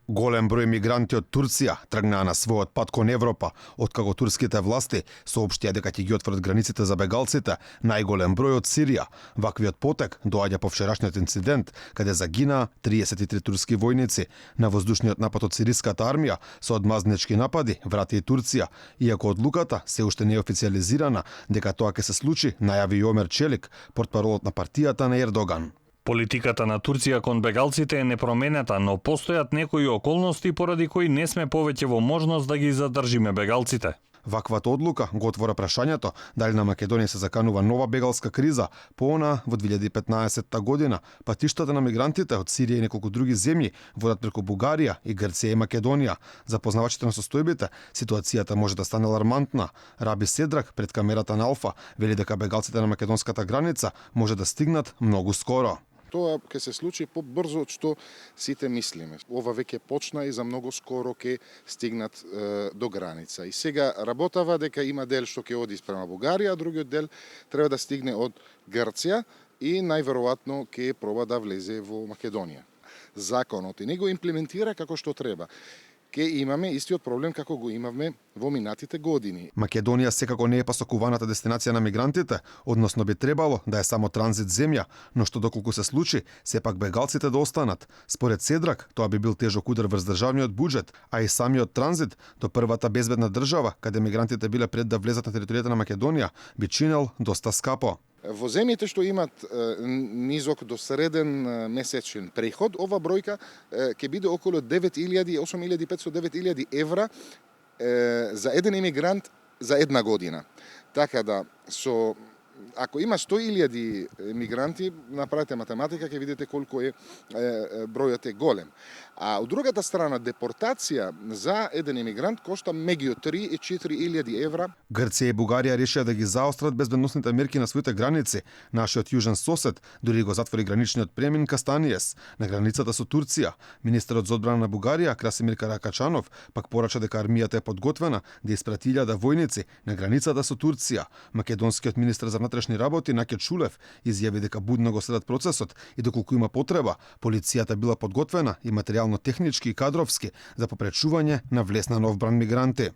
Голем број мигранти од Турција тргнаа на својот пат кон Европа, откако турските власти соопштија дека ќе ги отворат границите за бегалците, најголем број од Сирија. Ваквиот потек доаѓа по вчерашниот инцидент, каде загинаа 33 турски војници. На воздушниот напад од сириската армија со одмазнички напади врати и Турција, иако одлуката се уште не е официјализирана дека тоа ќе се случи, најави Омер Челик, портпаролот на партијата на Ердоган. Политиката на Турција кон бегалците е непроменета, но постојат некои околности поради кои не сме повеќе во можност да ги задржиме бегалците. Ваквата одлука го отвора прашањето дали на Македонија се заканува нова бегалска криза по она во 2015 година. Патиштата на мигрантите од Сирија и неколку други земји водат преку Бугарија и Грција и Македонија. За познавачите на состојбите, ситуацијата може да стане алармантна. Раби Седрак пред камерата на Алфа вели дека бегалците на македонската граница може да стигнат многу скоро. Тоа ќе се случи побрзо од што сите мислиме. Ова веќе почна и за многу скоро ќе стигнат до граница. И сега работава дека има дел што ќе оди спрема Бугарија, а другиот дел треба да стигне од Грција и најверојатно ќе проба да влезе во Македонија. Законот и не го имплементира како што треба. Ке имаме истиот проблем како го имавме во минатите години. Македонија секако не е пасокуваната дестинација на мигрантите, односно би требало да е само транзит земја, но што доколку се случи, сепак бегалците да останат. Според Седрак, тоа би бил тежок удар врз државниот буџет, а и самиот транзит до првата безбедна држава, каде мигрантите биле пред да влезат на територијата на Македонија, би чинел доста скапо. Во земјите што имат низок до среден месечен приход, ова бројка ќе биде околу 8.500-9.000 евра за еден емигрант за една година. Така да, ако има 100.000 емигранти, направете математика, ќе видите колку е бројот е голем. А од другата страна, депортација за еден емигрант кошта меѓу 3 и 4.000 евра. Грција и Бугарија решија да ги заострат безбедносните мерки на своите граници. Нашиот јужен сосед дури го затвори граничниот премин Кастаниес на границата со Турција. Министерот за одбрана на Бугарија, Красимир Каракачанов, пак порача дека армијата е подготвена да испрати 1000 војници на границата со Турција. Македонскиот министер за внатрешни работи Наке Чулев изјави дека будно го следат процесот и доколку има потреба, полицијата била подготвена и материјално-технички и кадровски за попречување на влез на нов бран мигранти.